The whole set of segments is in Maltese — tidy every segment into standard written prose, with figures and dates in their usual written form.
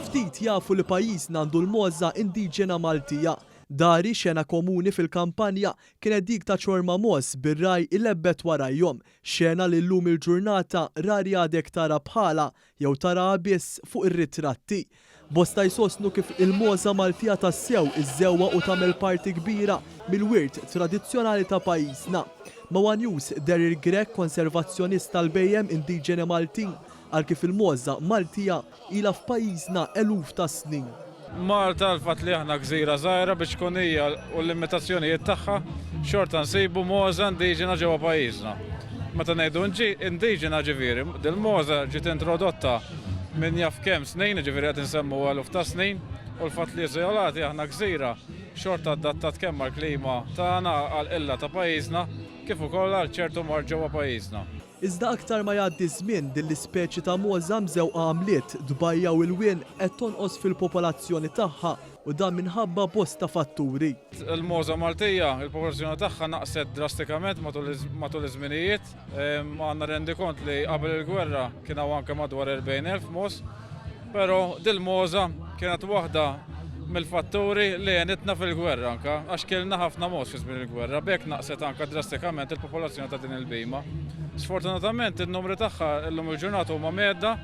Ftit jafu li pajjiżna għandu l-mogħża indiġena Maltija. Dari, xena komuni fil-kampanja kienet dik ta' ċorma mogħoż bir-ragħaj ilebbet warajhom, xena li llum il-ġurnata rari għadek tara bħalha jew taraha biss fuq ir-ritratti. Bosta jsostnu kif il-mogħża Maltija tassew iżżewwaq u tagħmel parti kbira mill-wirt tradizzjonali ta' pajjiżna. Ma' one News, Daryl Grech, konservazzjonist tal-bhejjem indiġeni Maltin, qal kif il-mogħża Maltija ilha f'pajjiżna eluf ta' snin. Malta, l-fatt li aħna gżira żgħira biċ-ċkunija u l-limitazzjonijiet tagħha, xorta nsibu mogħża indiġena ġewwa pajjiżna. Meta ngħidu indiġena ġifieri, dil-mogħża ġiet introdotta min jaf kemm snin, jiġifieri qed insemmu eluf ta' snin, u l-fatt li iżolati aħna gżira xorta adattat kemm għall-klima tagħna, għall-qilla ta' pajjiżna, kif ukoll għal ċertu mard ġewwa pajjiżna. Iżda aktar ma jgħaddi ż-żmien din l-ispeċi ta' mogħża mżewqa għamliet, tbajja' u ilwien qed tonqos fil-popolazzjoni tagħha u dan minħabba bosta fatturi. Il-mogħża Maltija, il-popolazzjoni tagħha naqset drastikament matul iż-żminijiet. Għandna rendikont li qabel il-gwerra kien hawn anke madwar 40,000 mogħoż. Però dil-mogħża kienet waħda mill-fatturi li għenitna fil-gwerra anke għax kilna ħafna mogħoż fi żmien il-gwerra, b'hekk naqset anke drastikament il-popolazzjoni ta' din il-bhima. Sfortunatament in-numri tagħha llum il-ġurnata huma mhedda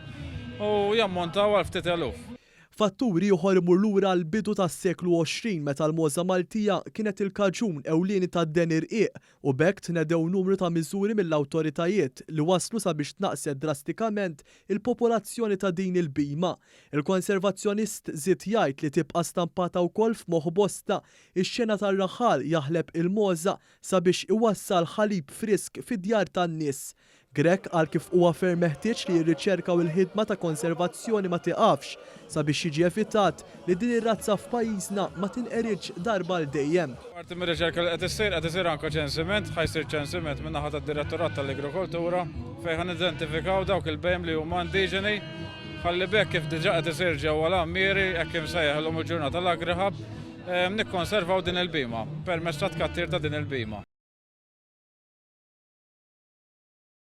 u jammontaw għal ftit eluf. Fattur ieħor imur lura għall-bidu tas-seklu 20 meta l-mogħża Maltija kienet il-kaġun ewlieni tad-deni rqiq u b'hekk tnedew numru ta' miżuri mill-awtoritajiet li wasslu sabiex tnaqqset drastikament il-popolazzjoni ta' din il-bhima. Il-konservazzjonist żied jgħid li tibqa' stampata wkoll f'moħħ bosta x-xena tar-raħal jaħleb il-mogħża sabiex iwassal ħalib frisk fid-djar tan-nies. Grech qal kif huwa ferm meħtieġ li r-riċerka u l-ħidma ta' konservazzjoni ma tieqafx sabiex jiġi evitat li din ir-razza f'pajjiżna ma tinqeridx darba għal dejjem. Parti mir-riċerka li qed issir, qed isir anke ċensiment, ħa jsir ċensiment min-naħa tad-Direttorat tal-Agrikoltura fejn ħa nidentifikaw dawk il-bhejjem li huma indiġeni ħalli b'hekk kif diġà qed isir ġewwa l-Għammieri, hekk imsejjaħ illum il-ġurnata l-AgriHub, nikkonservaw din il-bhima permezz tat-tkattir ta' din il-bhima.